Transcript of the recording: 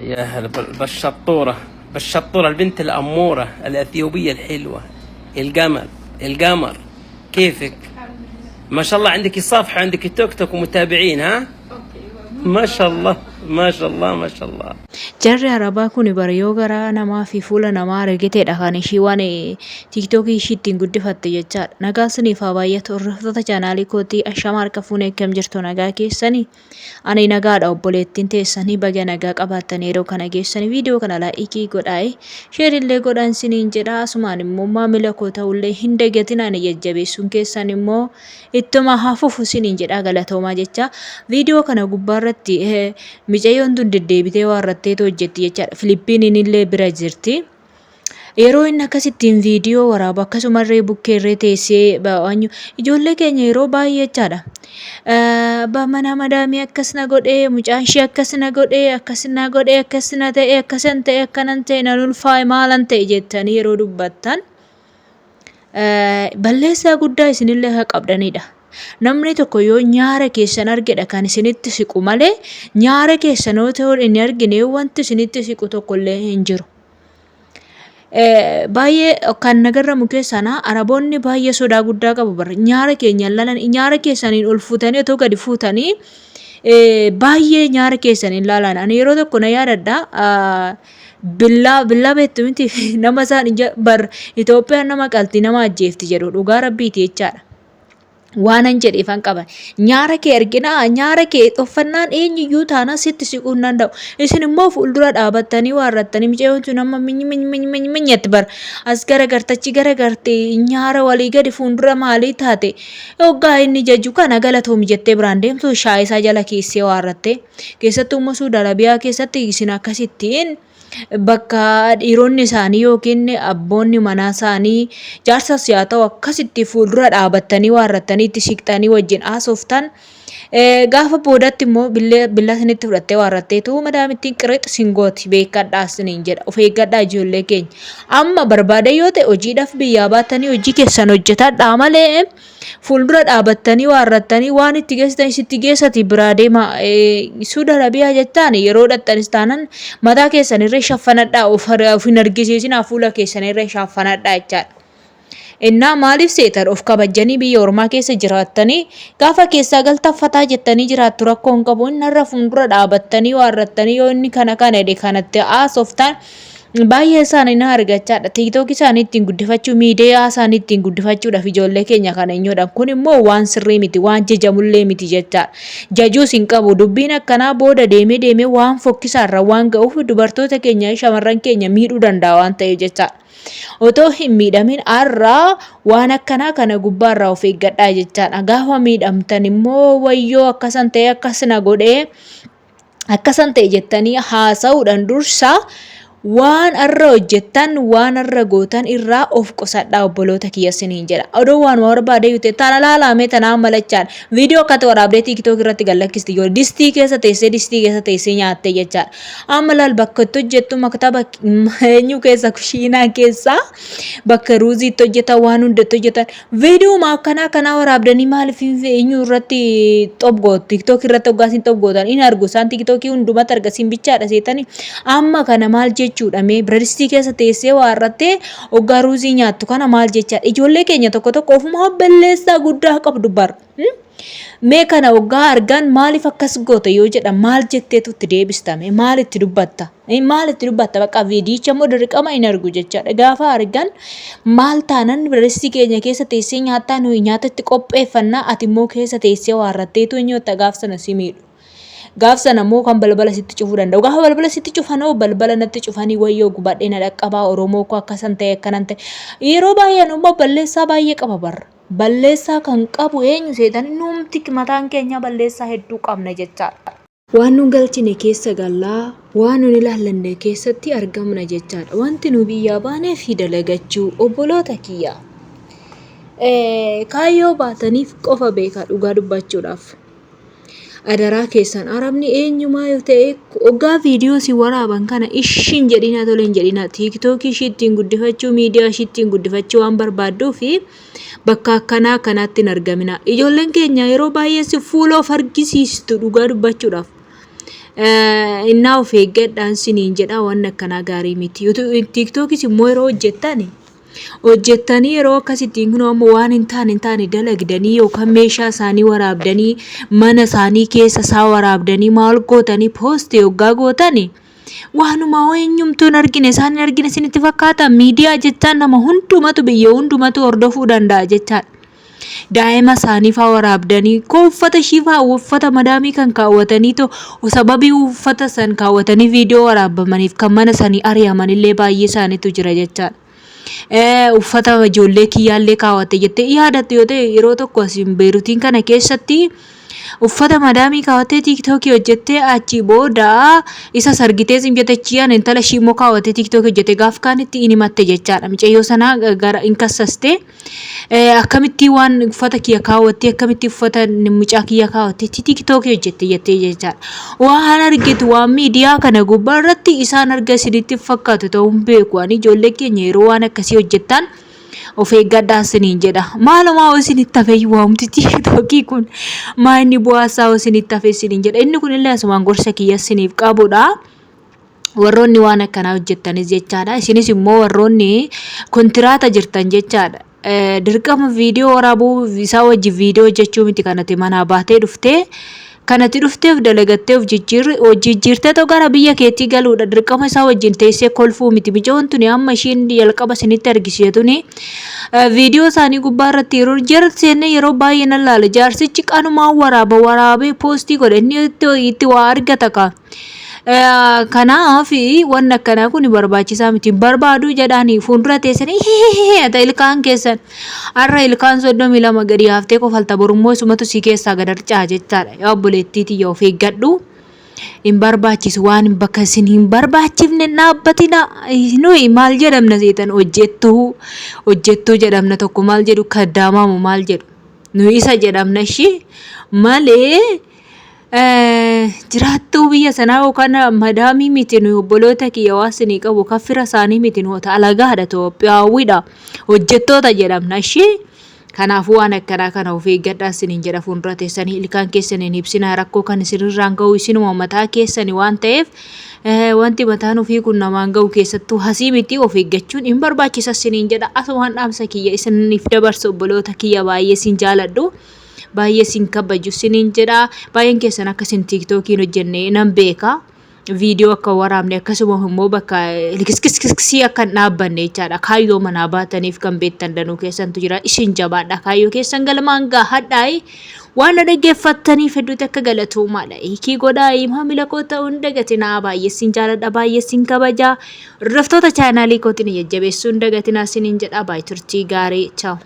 يا هلا بالشطورة، بالشطورة، البنت الأمورة الأثيوبية الحلوة، القمر القمر، كيفك؟ ما شاء الله عندك صفحة، عندك توك توك ومتابعين، ها؟ ما شاء الله ما شاء الله ما شاء الله. Jarri Arabaa kuni bara yoo garaa namaa fi fuula namaa argiteedha kan ishii waan tiiktookii ishii ittiin guddifatte jechaadha. Nagaan siniif haa baay'atu hordoftoota chaanaalii kootii, ashama harka fuunee, akkam jirtu, nagaa keessanii? Ani nagaadha. Obboleettiin teessanii baga nagaa qabaattan. Yeroo kana geessanii viidiyoo kana like godhaa'e, share illee godhaan siniin jedha. Asumaan immoo maamila koo ta'ullee hin dagatin. Ani jajjabeessuun keessan immoo ittuma hafufu siniin jedha, galatoomaa jecha. Viidiyoo kana gubbaarratti micayyoon tun deddeebitee waan ratteetu hojjetti jechaadha. Filiippiiniin illee bira jirti. Yeroo inni akkasittiin viidiyoo waraabu akkasumarree bukkeerree teessee baa'anyu ijoollee keenya yeroo baay'ee jechaadha. Abbaan manaa madaamii akkas na godhee, mucaan ishee akkas na godhee, akkas na godhee, akkas na ta'e, akkasan ta'e, akkanan ta'e, nan ulfaa'e, maalan ta'e jettanii yeroo dubbattan balleessaa guddaa isinillee haa qabdanidha. Namni tokko yoo nyaara keessan argedha kan isinitti siqu malee, nyaara keessan yoo ta'u inni argine wanti isinitti siqu tokkollee hin jiru. Baay'ee kan nagarramu keessaa Araboonni baay'ee sodaa guddaa qabu bara nyaara keenya lalan. Nyaara keessaniin ol fuutanii otoo gadi fuutanii baay'ee nyaara keessaniin laalan. Ani yeroo tokko na yaadadha, billaa billaa beektu miti, nama isaan bar Itoophiyaan nama qalti, nama ajjeefti jedhu, dhugaa rabbiiti jechaadha. Waanan jedheefan qaba. Nyaara kee arginaa, nyaara kee uffannaan eenyuyyuu taanaan sitti siquu hin danda'u. Isin immoo fuuldura dhaabattanii waarrattanii, mucayyoon sun amma minyi minyi minyi minyi minyetti bara. As garagarte, achi garagarte, nyaara walii gadi fuuldura maalii taate. Hoggaa inni jaju kana galatoomi jettee biraan deemtu, shaayii isaa jala keessee waarratte. Keessattuu immoo Suudi Arabiyaa keessatti isin akkasittiin bakka dhiironni isaanii yookiin abboonni manaa isaanii, jaarsas yaa ta'u, akkasitti fuuldura dhaabattanii waarrattanii itti siqxanii wajjin haasoftan, gaafa boodatti immoo billaa isinitti fudhattee waarratteetu madaamittiin qirix singooti, beekadhaa isiniin jedha. Of eeggadhaa, ijoollee keenya. Amma barbaade yoo ta'e hojiidhaaf biyyaa baatanii hojii keessan hojjetadhaa malee, fuuldura dhaabattanii waarrattanii waan itti geessitan isitti geessati biraa deema. Suudi Arabiyaa jettaan yeroo dhaxxanis taanan mataa keessan irra shaffanadhaa, of hin argisiisinaa, fuula keessan irra shaffanadhaa jechaadha. Innaa maaliif seetan, of kabajjanii biyya ormaa keessa jiraattanii gaafa keessaa galtaffataa jettanii jiraattu, rakkoo hin qabu. Inni irra fuuldura dhaabattanii waarrattanii yoo inni kana kana jedhe kanatti haasoftan baay'ee isaanii na argachaadha. Tiiktookii isaanii ittiin guddifachuu, miidiyaa isaanii ittiin guddifachuudhaaf ijoollee keenya kana hin godhan. Kun immoo waan sirrii miti, waan jajamullee miti jechaadha. Jajuus hin qabu. Dubbiin akkanaa booda deemee deemee waan fokkisaarra waan ga'uuf, dubartoota keenya, shamarran keenya miidhuu danda'a waan ta'eef jechaadha. Otoo hin miidhamin har'a waan akkanaa kana gubbaarraa of eeggadhaa jechaadha. Gaafa miidhamtan immoo wayyoo akkasan ta'e, akkas na godhee, akkasan ta'e jettanii haasa'uudhaan dursa waan har'a hojjettan, waan har'a gootan irraa of qusadhaa, obboloota kiyya siniin jedha. Odoo waan barbaade yoo ta'e tana laalaamee tanaa malachaan viidiyoo akkatti waraabdee TikTok irratti gad lakkisti, yoo distii keessa teessee, distii keessa teessee nyaattee jechaadha. Amma laal, bakka itti hojjettu, maktaba eenyu keessa, kushiinaa keessa, bakka ruuzii itti hojjetan, waan hunda itti hojjetan, viidiyoo akkanaa kanaa waraabdanii maaliif eenyu irratti xop gootu? TikTok irratti hoggaa isin xop gootan in argu isaan. TikTokii hundumatti arga, isin bichaadha seetanii. Amma kana maal jechuudha mee? Biradistii keessa teessee waarrattee hoggaa ruuzii nyaattu kana maal jechaadha? Ijoollee keenya tokko tokko ofuma balleessaa guddaa qabdu bar. Mee kana hoggaa argan maaliif akkas goota yoo jedhan maal jetteetu itti deebistame? Maal itti dubbatta? Maal itti dubbatta? Bakka viidiyicha immoo dirqama hin argu jechaadha. Gaafa argan maal taanan biradistii keenya keessa teessee nyaattaa, nuyi nyaata itti qopheeffannaa, ati immoo keessa teessee waarratteetu nyaatta, gaaf sana si miidhu. Gaaf sana immoo kan balbala sitti cufuu danda'u. Gaafa balbala sitti cufanoo, balbala natti cufanii wayyoo gubadhee na dhaqqabaa, Oromoo koo, akkasan ta'e, akkanan ta'e. Yeroo baay'een immoo balleessaa baay'ee qaba barra. Balleessaa kan qabu eenyu seetan? Nuumti mataan keenya balleessaa hedduu qabna jechaadha. Waan nun galchine keessa gallaa, waan nun ilaallanne keessatti argamna jechaadha. Wanti nu biyyaa baaneef dalagachuu, obboloota kiyya. Kaayyoo baataniif qofa beeka dhugaa dubbachuudhaaf. Adaraa keessan, Arabni eenyumaa yoo ta'e hoggaa viidiyoo si waraaban kana ishiin jedhina, tole hin jedhina. Tiiktookii ishii ittiin guddifachuu, miidiyaa ishii ittiin guddifachuu waan barbaadduu fi bakka akkanaa akkanaatti hin argamina. Ijoolleen keenya yeroo baay'ee si fuula of argisiistu dhugaa dubbachuudhaaf. Innaa of eeggadhaan siniin jedha waan akkanaa gaarii miti. Tiiktookis immoo yeroo hojjettan hojjettanii yeroo akkasittiin kunoo amma waan hin taane hin taane dalagdanii yookaan meeshaa isaanii waraabdanii mana isaanii keessa isaa waraabdanii maal gootanii poosti yoggaa gootani waanuma eenyumtuu hin argine isaan hin argine isinitti fakkaata miidiyaa jechaan nama hundumatu biyya hundumatu hordofuu danda'a jechaadha. Daa'ima isaanii faa waraabdanii koo uffata ishii faa uffata madaamii kan kaawwatanii too sababii uffata san kaawwatanii viidiyoo waraabamaniif kan mana sanii ari'aman illee baay'ee isaaniitu jira jechaadha. Uffata ijoollee kiyyaallee kaawwatte jettee yaadattu yoo ta'e yeroo tokko asiin Beerutiin kana keessatti uffata madaamii kaawwattee tiiktookii hojjettee achi booda isa sargitee sim jette chiyaan intala ishii immoo kaawwattee tiiktookii hojjette gaaf kaanitti in himatte jechaadha. Mucayyoo sanaa gara in kassaste. Akkamitti waan uffata kiyya kaawwattee akkamitti uffata mucaa kiyya kaawwattee tiiktookii hojjette jettee jechaadha. Waan argitu waan miidiyaa kana gubbaa irratti isaan arga isinitti fakkaatu ta'uu hin beeku. Ani ijoollee keenya yeroo waan akkasii hojjettan of eeggadhaa isiniin jedha. Maalumaa hoo isinitti hafe waamti tiiktookii kun maa inni bu'aa isaa hoo isinitti hafe isiniin jedha. Inni kunillee asumaan gorsa kiyya isiniif qabudha. Warroonni waan akkanaa hojjettanis jechaadha. Isinis immoo warroonni kontiraata jirtan jechaadha. Dirqama viidiyoo waraabuu isaa wajjin viidiyoo hojjechuu miti kanati manaa baatee dhuftee kanati dhufteef dalagattee of jijjiirtee too gara biyya keetii galuudha. Dirqama isaa wajjin teessee kolfuu miti. Micoon tuni amma ishiin jalqaba isinitti argisiise tuni viidiyoo isaanii gubbaa irratti yeroo jara seennee yeroo baay'ee nan laala. Jaarsichi qanumaan waraaba waraabee poostii godha. Inni itti waa argata kaa. Kanaaf wanni akkanaa kun barbaachisaa miti. Barbaaduu jedhaanii fuuldura teessanii hihihihi ilkaan keessan har'a ilkaan 32 gadi haaftee kofalta borummoo isumatu si keessaa gad harca'a jechaadha. Yaa obboleettii tiyya of eeggadhu. Hin barbaachisu waan bakka isin hin barbaachifne hin dhaabbatina. Nuyi maal jedhamna seetan hojjettuu hojjettuu jedhamna tokko maal jedhu kaddaamaamu maal jedhu nuyi isa jedhamna ishii malee. Jiraattuu biyya sanaa yookaan madaamii miti nuyi obboloota kiyya waan isinii qabu kan fira isaanii miti nuyi alagaadha Itoophiyaawwiidha hojjettoota jedhamna ishii. Kanaafuu waan akkanaa kana of eeggadhaa isiniin jedha fuuldura teessanii ilkaan keessaniin ibsinaa rakkoo kan isinirraan ga'u isinuma mataa keessani waan ta'eef wanti mataan ofii kun namaan ga'u keessattuu hasii miti of eeggachuun hin barbaachisa isiniin jedha asumaan dhaamsa kiyya isiniif dabarsa obboloota kiyya baay'ee isin jaaladhu. Baay'ee sin kabaju sinin jedha. Baay'een keessan akka isin tiiktookii hin hojjenne nan beeka. Viidiyoo akka waraabne akkasuma immoo bakka likiskiskiskisii akka hin dhaabbanne jechaadha. Kaayyoo manaa baataniif kan beektan danuu keessantu jira. Isin jabaadha. Kaayyoo keessan galmaan gaahadhaayi. Waan na dhaggeeffattaniif hedduutti akka galatoomaadha. Hiikii godhaa maamila koo ta'uu hin dagatinaa. Baay'ee sin jaaladha. Baay'ee sin kabaja. Hordoftoota chaanaalii kootiin jajjabeessuu hin dagatinaa sinin jedha. Baay'ee turtii gaarii. Chaaw.